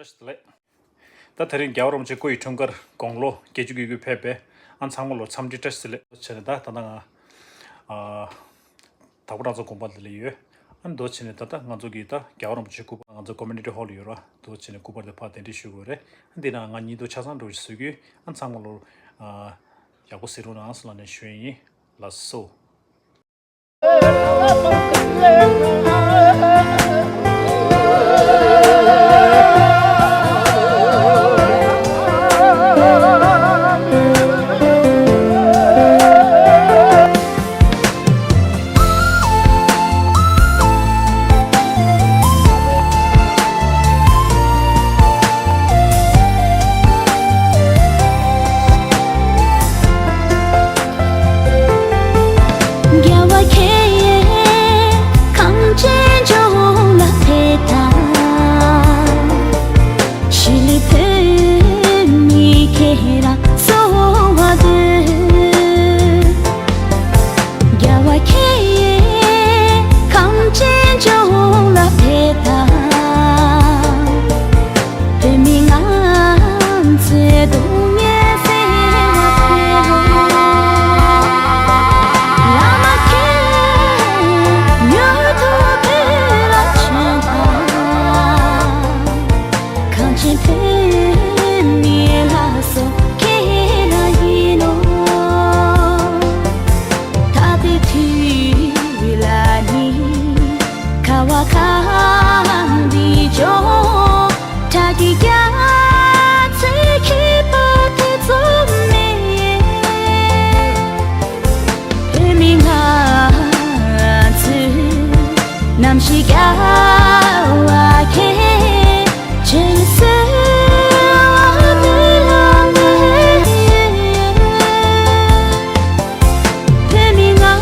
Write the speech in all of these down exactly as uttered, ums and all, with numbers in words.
ལགས། ད་དེ་རིང་རྒྱལ་བ་རིན་པོ་ཆེ་སྐུ་ཡི་འཁྲུངས་སྐར་དགུང་ལོ་བརྒྱད་ཅུ་གྱ་དགུ་ཕེབས་པའི་ཨ་ཚང་མ་ལོ་འཚམས་འདྲི་བཀྲ་ཤིས་བདེ་ལེགས་བྱས་ནས། ད་ད་ལྟ་ང་ཨ་དྭགས་པོ་སྤྲང་ཚང་དགོན་པ་འདི་ལ་ཡོད། ཨ་མདོ་བྱས་ནས་ད་ལྟ་ང་ཚོ་གི་ད་རྒྱལ་བ་རིན་པོ་ཆེ་སྐུ་པར་ང་ཚོ་community hall ཡོད་ར། མདོ་བྱས་ནས་སྐུ་པར་དེ་ཕར་གདན་འདྲེན་ཞུ་དགོས་རེད། ཨ་འདི་ན་ང་ཉིན་ཐོ་ཆ་ཚང་འགྲོ་ཞིག་བཟོ་རྒྱུ། ཨ་ཚང་མ་ལོ་ཨ་ཡག་པོ་གཟིགས་རོགས་གནང་ཟེར་ལབ་ནས་ཞུ་ཡ་ཡིན། ལགས་སོ། རྒྱལ་བ་ཁྱེད་གངས་ཅན་ལྗོངས་ལ་ཕེབས་དང་། ཞི་ལི་བོད་མི་ཁྱེད་རང་གསོལ་བ་འདེབས། རྒྱལ་བ་ཁྱེད་གངས་ཅན་ལྗོངས་ལ་ཕེབས་དང་། བོད་མི་ང་ཚོའི་སྡུག་བསྔལ་སེལ་བར་ཕེབས་རོགས། བླ་མ་ཁྱེད་མྱུར་དུ་བོད་ལ་བྱོན་དང་། གངས་ཅན་བོད་མིའི་ལྷ་སྲས་ཁྱེད་རང་ཡིན་ནོ། ད་ལྟའི་དུས་ལ་ནི་ཁ་བ་གངས་རིའི་ལྗོངས། བྲག་གི་རྒྱ་མཚོའི་ཁྱད་པར་ཐེ་ཚོམ་མེད། བོད་མི་ང་ཚོའི་རྣམ་ཤེས་རྒྱལ་བ་ཁྱེད་བྱོན་གསོལ་བ་འདེབས་ལ་མེད། བོད་མི་ང་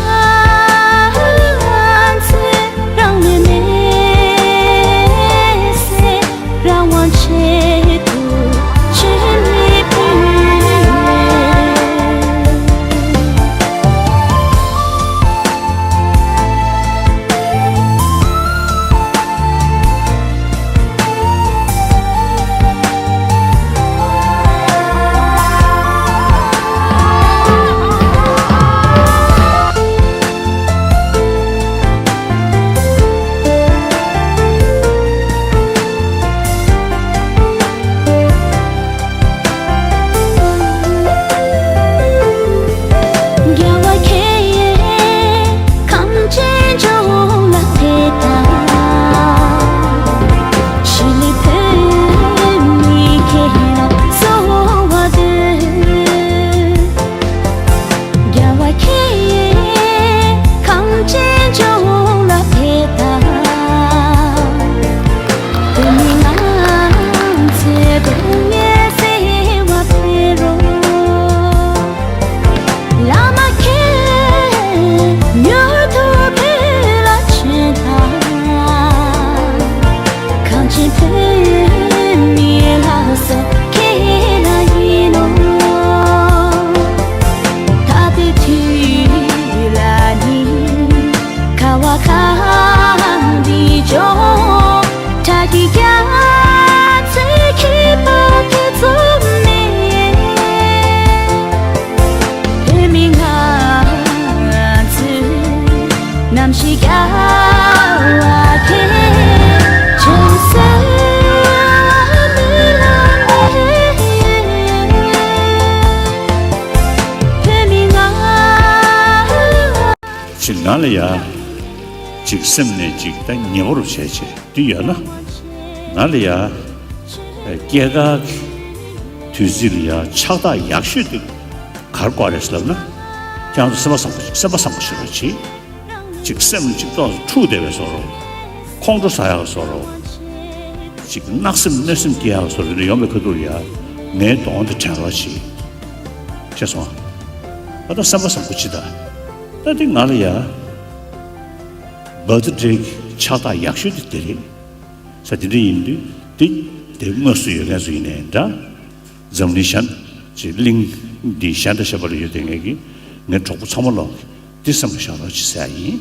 ཚོའི་རང་ལུས་མེར་སྲེག་རང་དབང་ཆེད་དུ་ཆོས་ནི་ཕུལ། རྒྱལ་བ་ཁྱེད་གངས་ཅན་ལྗོངས་ལ་ཕེབས་དང་། ཞི་ལི་བོད་མི་ཁྱེད་རང་གསོལ་བ་འདེབས། རྒྱལ་བ་ཁྱེད་གངས་ཅན་ལྗོངས་ལ་ཕེབས་དང་། བོད་མི་ང་ཚོའི་སྡུག་བསྔལ་སེལ་བར་ཕེབས་རོགས། བླ་མ་ཁྱེད་མྱུར་དུ་བོད་ལ་བྱོན་དང་། གངས་ཅན་བོད་མིའི་ལྷ་སྲས་ཁྱེད་རང་ཡིན་ནོ། ད་ལྟའི་དུས་ལ་ནི་ཁ་བ་གངས་རིའི་ལྗོངས། བྲག་གི་རྒྱ་མཚོའི་ཁྱད་པར་ཐེ་ཚོམ་མེད། བོད་མི་ང་ཚོའི་རྣམ་ཤེས་རྒྱལ་བ་ཁྱེད་བྱོན་གསོལ་བ་འདེབས་ལ་མེད། བོད་མི་ང་། ཅིག་ང་ལ་ཡ། ཅིག་སེམས་ནས་ཅིག་ད་ཉེ་བོ་རུ་བྱས་བྱས་འདི་ཡོད་ན། ང་ལ་ཡ། སྐྱེས་སྐར་གྱི་དུས་ཚིགས་ལ་ཡ་ཕྱག་རྟགས་ཡག་ཤོས་དེ་ག་རེ་བཀོད་རེད་ཟེར་ལབ་ན། ཁྱེད་རང་ཚོ་སེམས་པ་བཟང་པོ་སེམས་པ་བཟང་པོ་ཞིག་རོགས་གྱིས། ཅིག་སེམས་ཅིག་ཏོག་ཙམ་འཁྲུག་བསྡད་པའི་བཟོ་འདྲ། ཁོང་ཁྲོ་ཟ་ཡག་བཟོ་འདྲ། ཅིག་གནག་སེམས་གནོད་སེམས་སྐྱེ་ཡག་བཟོ་འདྲ་ཡོང་བའི་ཁ་ཐུག་ལ་ཡ། ངའི་གདོང་དེ་དྲན་རོགས་གྱིས། ཤེས་སོང་ཨ། ད་ལྟ་སེམས་པ་བཟང་པོ་བྱེད་ད། ད་འདི་ང་ལ་ཡ། བྷར་ཐི་ཌེ་གི་ཕྱག་རྟགས་ཡག་ཤོས་དེ་དེ་རེད། ས་དེ་འདྲ་ཡིན་དུས་དེ་དེ་དངོས་སུ་ཡོད་མཁན་ཚོ་ཡིན་ནའི་འདྲ། འཛམ་གླིང་གཞན་ཅིག་གླིང་འདི་གཞན་དང་ཁྱད་པར་ཡོད་དེ་ངེད་ཀྱི་ངའི་གྲོགས་པོ་ཚང་མ་ལོག་འདི་སེམས་ལ་བཞག་རོགས་གྱིས་ཟེར་ཡ་ཡིན།